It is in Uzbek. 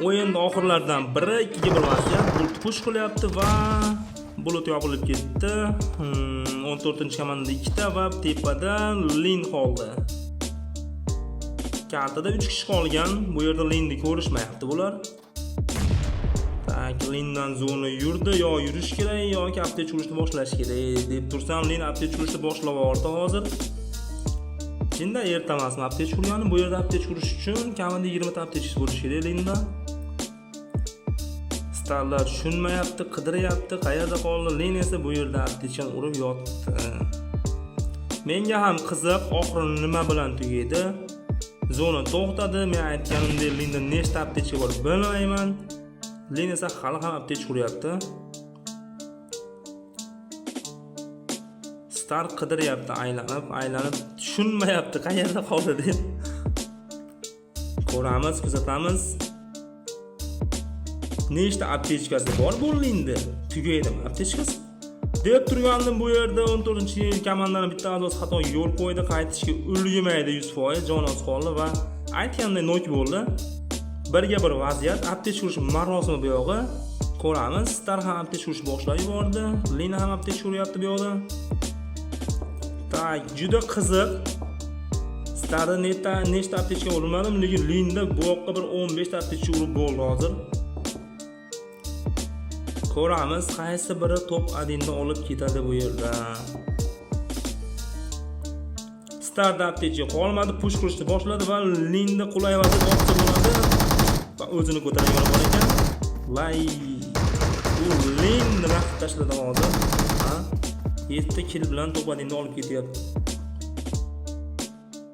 O'yin oxirlaridan biri, 2-1 vaziyat. Bulut push qilyapti va bulut yopilib ketdi. 14-komanda ikkita va tepada Lin qoldi. Kartada 3 kishi qolgan. Bu yerda Linni ko'rishmayapti bular. Так, Lindan zona yurdi, yo yurish kerak, yoki aptech urishni boshlash kerak deb tursam, Lin aptech urishni boshlab yubordi hozir. Jinda erta emasmi aptech urgani? Bu yerda aptech urish uchun kamida 20 ta aptech bo'lishi kerak Linda. Starlar tushunmayapti, qidiryapti, qayerda qoldi? Lin esa bu yerda aptechani urib yotdi. Menga ham qiziq, oxiri nima bilan tugaydi. Zona to'xtadi. Men aytganimdek, Linda nechta aptechka bor bilmayman. Lin esa hali ham aptechka uryapti. Star qidiryapti, aylanib, aylanib tushunmayapti qayerda qoldi deb. Ko'ramiz, kuzatamiz. Nechta aptechkasi bor bu Linda? Tugaydimi aptechkasi? Deb turgandim, bu yerda 14-komandani bitta a'zosi xato yo'l qo'ydi, qaytishga ulgurmaydi 100%, jon oz qoldi va aytganday nok bo'ldi. Birga bir vaziyat, aptechka urish marosimi bu yog'i. Ko'ramiz, Star ham aptechka urish boshlab yubordi. Lina ham aptechka uryapti bu yoqda. Так, juda qiziq. Starda nechta aptechka urmadim, lekin Linda bu yoqqa bir 15 ta aptechka urib bo'ldi hozir. Ko'ramiz, qaysi biri top 1 ni olib ketadi bu yerda. Starda aptechka qolmadi, push qilishni boshladi va Linda qulay vaziyat olsa bo'ladi. Va o'zini ko'targan bor ekan. Vay, bu Lin nima qilib tashladi hozir? Ha? 7 kill bilan top 1 ni olib ketyapti.